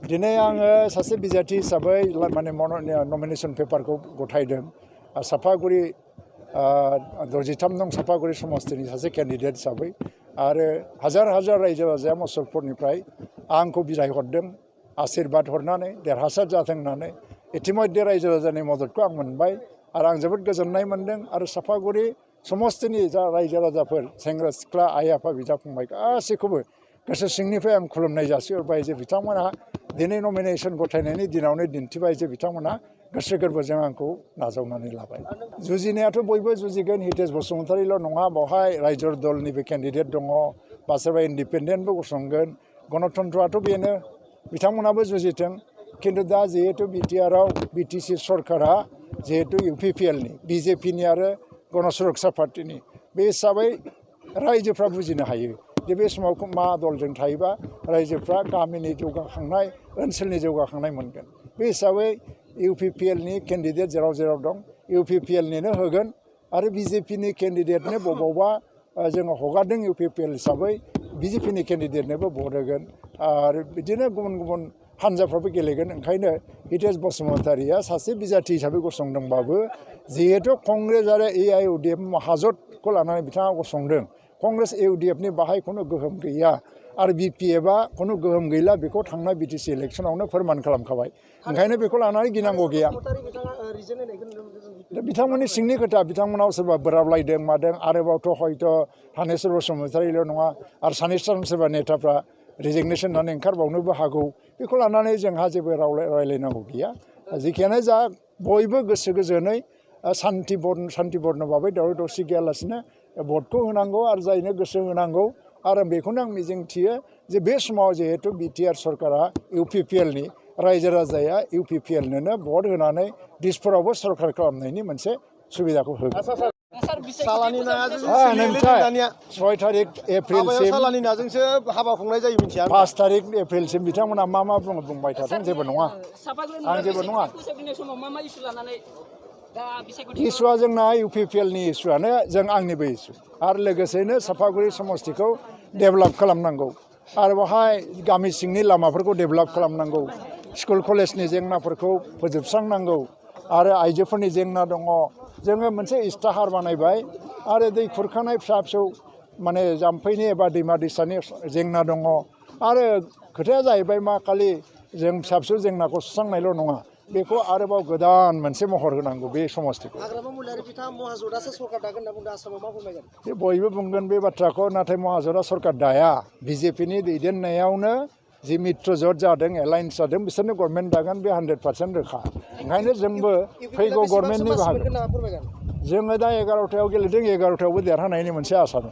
दिनै आङो सासे बिजाथि हिसाबै माने नमिनेशन पेपारखौ गथायदों सापागुरि 63 नं सापागुरि समस्तिनि सासे केन्डिडेट हिसाबै आरो हाजार हाजार रायजो राजाया मुसलपुरनिफ्राय आंखौ बिदाय हरदों आशीर्बाद हरनानै देरहासार जाथों होननानै इतिमध्ये रायजो राजानि मददखौ आं मोनबाय आरो आं जोबोद गोजोननाय मोनदों आरो सापागुरि समस्तिनि जा रायजो राजाफोर सेंग्रा सिख्ला आइ आफा बिदा फंबाय गासैखौबो गोसो सिंनिफ्राय आं खुलुमनाय जासिहरबाय जे बिथांमोनहा दिनै नमिनेशन गथायनायनि दिनावनो दिन्थिबाय जे बिथांमोनहा गोसो गोरबोजों आंखौ नाजावनानै लाबाय जुजिनायाथ' बयबो जुजिगोन हितेश बसुमतारिल' नङा बेवहाय रायजो दलनिबो केन्डिडेट दङ बा सोरबा इन्डिपेन्डेन्टबो गसंगोन गणतन्त्रआथ' बेनो बिथांमोनाबो जुजिथों खिन्थु दा जिहेतु बिटिआरआव बिटिसि सरकारा जिहेतु इउपिपिएलनि बिजेपिनि आरो गण सुरक्षा पार्टिनि बे हिसाबै रायजोफ्रा बुजिनो हायो जे बे समाव मा दलजों थायोबा रायजोफ्रा गामिनि जौगाखांनाय ओनसोलनि जौगाखांनाय मोनगोन बे हिसाबै इउपिपिएलनि केन्डिडेट जेराव जेराव दं इउपिपिएलनिनो होगोन आरो बिजेपिनि केन्डिडेटनो बबावबा जोङो हगारदों इउपिपिएल हिसाबै बिजेपिनि केन्डिडेटनोबो भट होगोन आरो बिदिनो गुबुन गुबुन हान्जाफ्राबो गेलेगोन ओंखायनो हितेश बसुमतारिया सासे बिजाथि हिसाबै गसंदोंबाबो जिहेतु कंग्रेस आरो एआइइउडिएफ महाजोतखौ लानानै बिथाङा गसंदों कंग्रेस इउडिएफनि बाहाय खुनु गोहोम गैया आरो बिपिएफआ खुनु गोहोम गैला बेखौ थांनाय बिटिसि इलेक्सनावनो फोरमान खालामखाबाय ओंखायनो बेखौ लानानै गिनांगौ गैया बिथांमोननि सिंनि खोथा बिथांमोनाव सोरबा बोराबलायदों मादों आरोबावथ' हयथ' थानेस्वर बसुमतारिल' नङा आरो सानैसो सोरबा नेताफ्रा रिजिगनेसन होनानै ओंखारबावनोबो हागौ बेखौ लानानै जोंहा जेबो रायलायनांगौ गैया जेखियानो जा बयबो गोसो गोजोनै सान्ति बर्न भाबै दावराव दावसि गैयालासिनो भटखौ होनांगौ आरो जायनो गोसो होनांगौ आरो बेखौनो आं मिजिंथियो जे बे समाव जिहेतु बिटिआर सरकारा इउपिपिएलनि रायजो राजाया इउपिपिएलनोनो भट होनानै दिसपुरावबो सरकार खालामनायनि मोनसे सुबिदाखौ होगोन 6 तारिख एप्रिलसिम 5 तारिख एप्रिलसिम बिथांमोना मा बुंबाय थाथों जेबो नङा आं जेबो नङा इसुआ जोंना इउपिपिएलनि इसुआनो जों आंनिबो इसु आरो लोगोसेनो सापागुरि समस्तिखौ डेभेलप खालामनांगौ आरो बेवहाय गामि सिंनि लामाफोरखौ डेभेलप खालामनांगौ स्कुल कलेजनि जेंनाफोरखौ फोजोबस्रांनांगौ आरो आइजोफोरनि जेंना दङ जोङो मोनसे इस्ताहार बानायबाय आरो दै खुरखानाय फिसा फिसौ माने जाम्फैनि एबा दैमा दैसानि जेंना दङ आरो खोथाया जाहैबाय मा खालि जों फिसा फिसौ जेंनाखौ सुस्रांनायल' नङा बेखौ आरोबाव गोदान मोनसे महर होनांगौ बे समस्तिखौ बयबो बुंगोन बे बाथ्राखौ नाथाय महाजोता सरकार दाया बिजेपिनि दैदेननायावनो जि मित्रजोत जादों एलायन्स जादों बिसोरनो गभर्नमेन्ट दागोन बे 100% रोखा ओंखायनो जोंबो फैगौ गभर्नमेन्टनि बाहागो जोङो दा 11थायाव गेलेदों 11थायावबो देरहानायनि मोनसे आसा दङ